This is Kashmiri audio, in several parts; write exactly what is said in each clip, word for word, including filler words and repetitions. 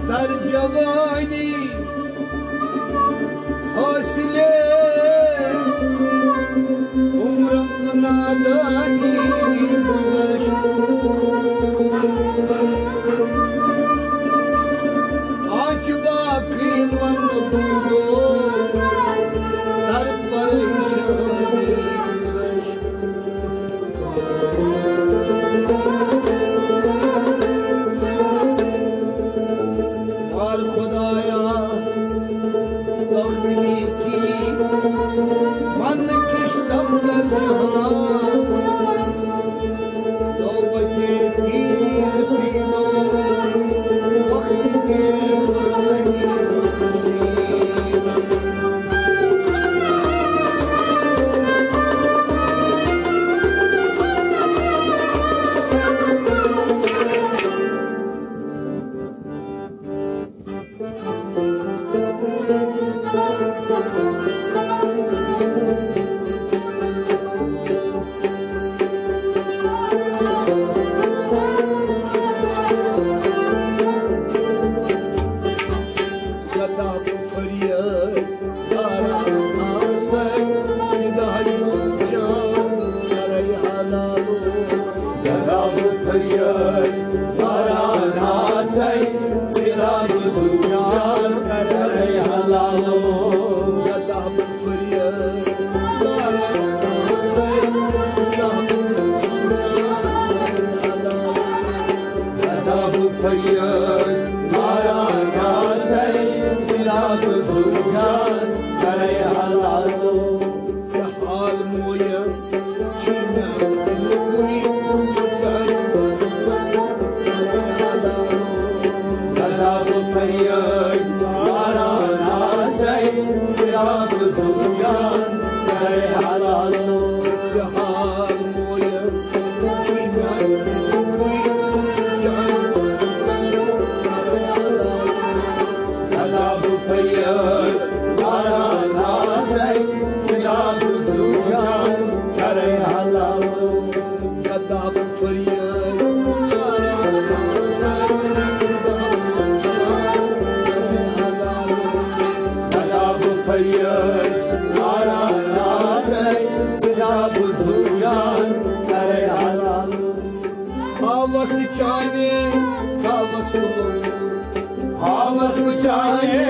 در جوانی حوصلے عمرم نادانی گذشت۔ آج باقی من بودو در پریشانی گذشت۔ مال خدایا، تو نیکی من کشتم در جهان، نوبت پیر رسید و وقت خدایی رسید۔ ہاوس چانے، ہاوس بلومُت۔ ہاوس چانے،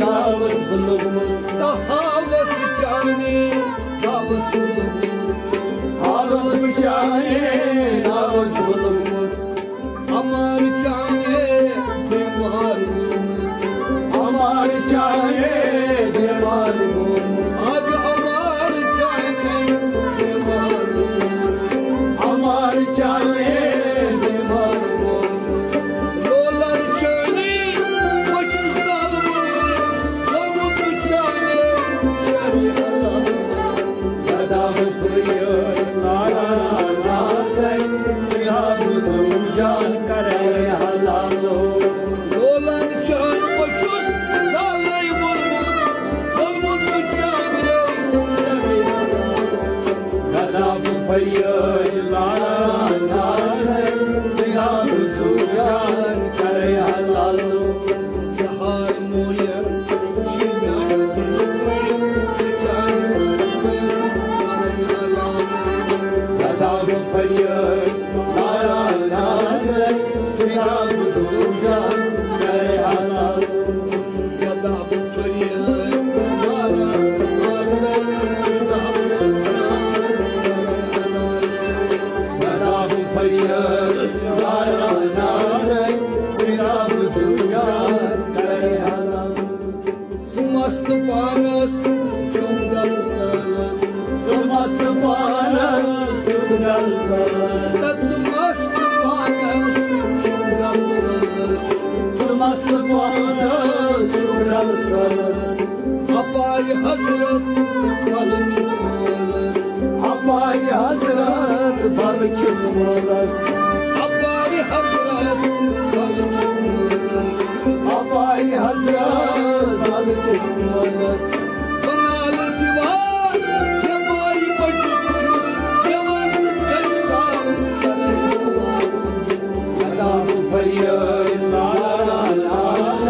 ہاوس بلومُت۔ تہٕ ہاوس چانے، ہاوس بلومُت۔ ہاوس چانے، ہاوس بلومُت۔ ہمار چانے، بیمار ہمار چانے بیمار، آج ہمار چانے بیمار، ہمار چانے بیمار۔ لولر چانے، بچ سالمن، لولر چانے، چانے۔ گدا بتھیو نارا ناسے، گدا بزو جان کرے حلالو۔ لولن چان بچوس زالے ورمت، ورمت چانے۔ گدا بتھیو نارا ناسے، گدا بزو جان کرے حلالو۔ جہار مویہ ژٕ مست پانس چُنگل سان۔ ژٕ مست پانس چُنگل سان۔ ژٕ مست پانس چُنگل سان۔ ژٕ مست پانس چُنگل سان۔ اپارِ حضرت بلکس مولس۔ اپارِ حضرت بلکس مولس۔ اپارِ حضرت بلکس مولس۔ اپارِ حضرت بلکس مولس۔ بنالہٕ دیوار، یپارِ بچس چھُس، دیوار۔ خدا بہٕ پھٔلۍ نارا ناس۔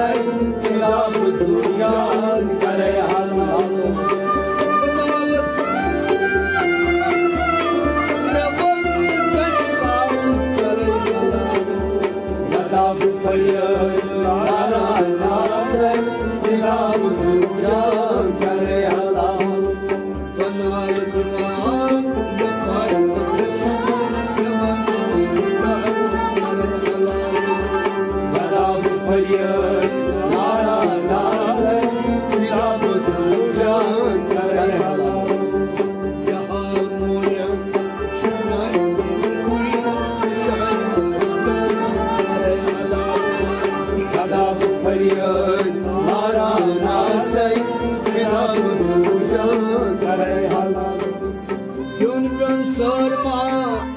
یون گن سارما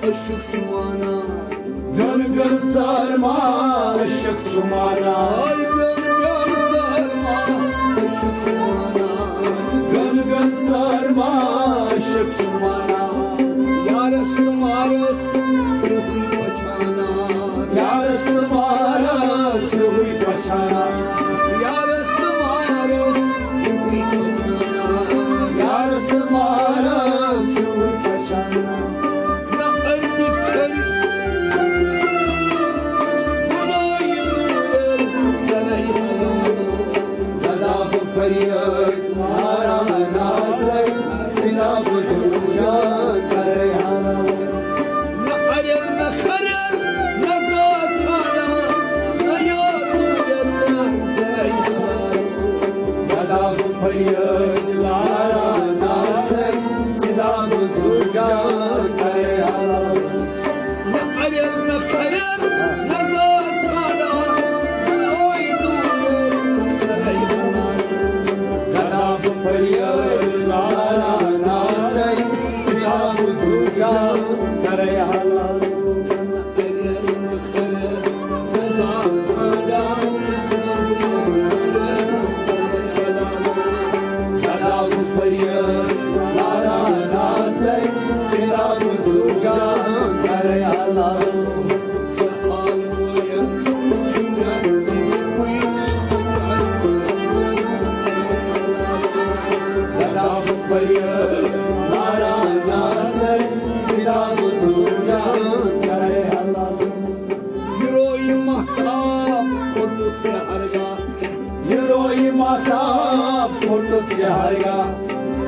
عشق چوانا، یون گن سارما عشق چوانا، یون گن سارما عشق چوانا، یون گن سارما عشق چوانا. یارس تہٕ مارس یارس تہٕ مارس ہیوٗے پچھانا. یارس تہٕ مارس ہیوٗے پچھانا. یارس تہٕ مارس ہیوٗے پچھانا. نہ أنٛدۍ کھٔرۍ بُلٲیِتھ زَنَے. دَداہ فریٲدۍ ماران آسَے، فدا بہٕ چھُس جان کرے حلال. نہ اَرٮ۪ر نہ کھرٮ۪ر نہ زات ژھانٛڈان، نہ یار دوٗرٮ۪ر نہ زَنَے حلال. دَداہ فریٲدۍ ماران آسَے، فدا بہٕ چھُس جان کرے حلال. نہ اَرٮ۪ر نہ کھرٮ۪ر نہ زات ژھانٛڈان، بُلٲیِتھ دوٗرٮ۪ر زَنَے حلال. دَداہ فریٲدۍ ماران آسَے، فدا بہٕ چھُس جان کرے حلال. یہِ رویہِ مہتاب کھوٚتُتھ ژےٚ ہرگاہ. یہِ رویہِ مہتاب کھوٚتُتھ ژےٚ ہرگاہ.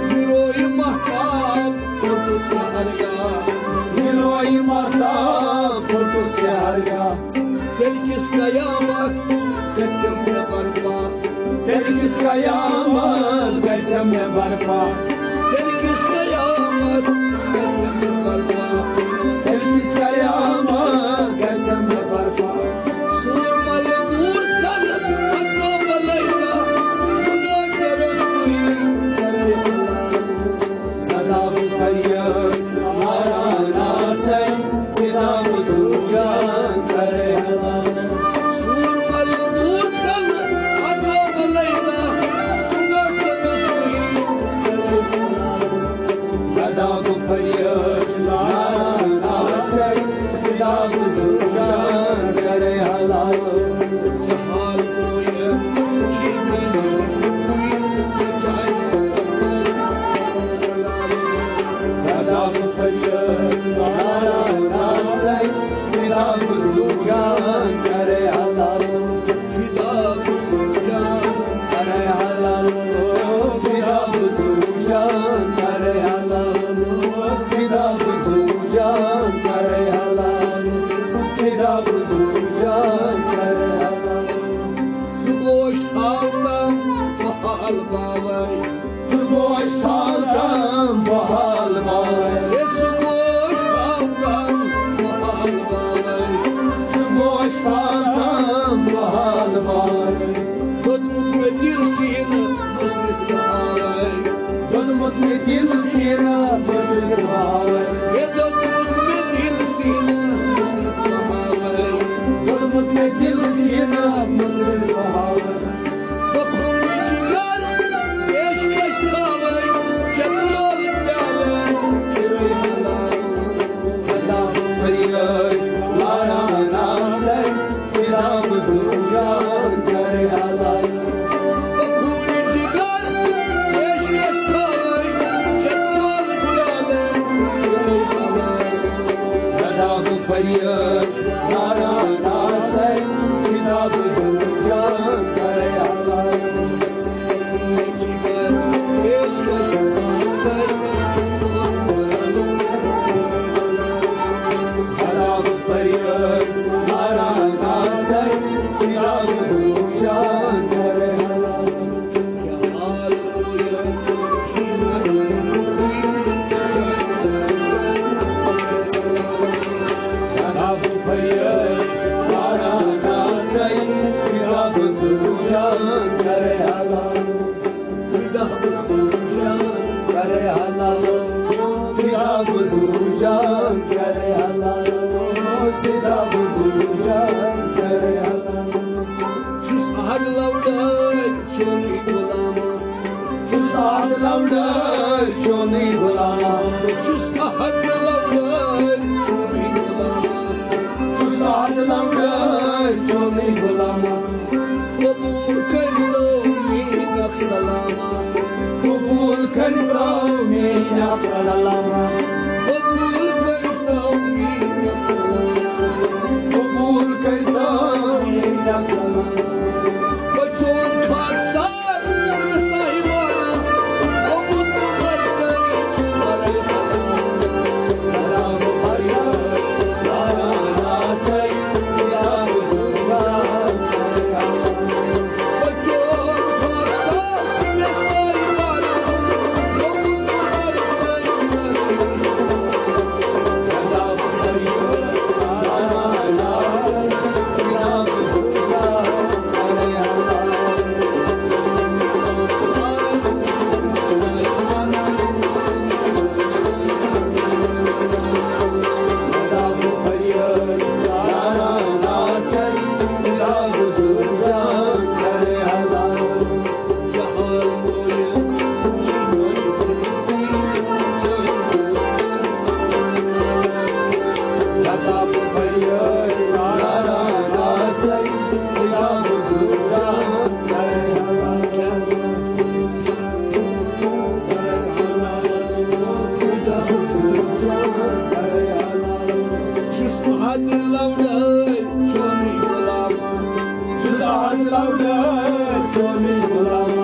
یہِ رویہِ مہتاب کھوٚتُتھ ژےٚ ہرگاہ. یہِ رویہِ مہتاب کھوٚتُتھ ژےٚ ہرگاہ. تیٚلہِ کِس قیامت گژھِ مےٚ برپا. تیٚلہِ کِس قیامت گژھِ مےٚ برپا. تیٚلہِ کِس قیامت گژھِ مےٚ برپا. تیٚلہِ کِس قیامت گژھِ مےٚ برپا. سوٗر ملہِ دوٗر سَنہٕ، اَتھ گوٚو بَلٲے زانٛہہ، خۄدا ژےٚ روٚستُے کرِ حلال. دَداہ فریٲدۍ ماران آسَے، فدا بہٕ چھُس جان کرے حلال. سوٗر ملہِ دوٗر سَنہٕ، اَتھ گوٚو بَلٲے زانٛہہ، خۄدا ژےٚ روٚستُے کرِ حلال. دَداہ فریٲدۍ ماران آسَے، فدا بہٕ چھُس جان کرے حلال. سُہ گوش تھاو تام بہال باوے. سُہ گوش تھاو تام بہال باوے. ہے سُہ گوش تھاو تام بہال باوے. سُہ گوش تھاو تام بہال باوے. دوٚدمُت مےٚ دِل سیٖنہٕ مٔژرِتھ بہالے. دوٚدمُت مےٚ دِل سیٖنہٕ مٔژرِتھ بہالے. ہے دوٚدمُت مےٚ دِل سیٖنہٕ مٔژرِتھ بہالے. دوٚدمُت مےٚ دِل سیٖنہٕ مٔژرِتھ بہالے. بہٕ کھوٗنہٕ جِگر پیشکش تھاوَے، چٮ۪تھ لول پیالہٕ چِرَے حلال. خدا فریٲدۍ لاران آسَے، فدا بہٕ چھُس جان کرے حلال. بہٕ کھوٗنہٕ جِگر پیشکش تھاوَے، چٮ۪تھ لول پیالہٕ چِرَے لو ڈٲلۍ، سونُے غلام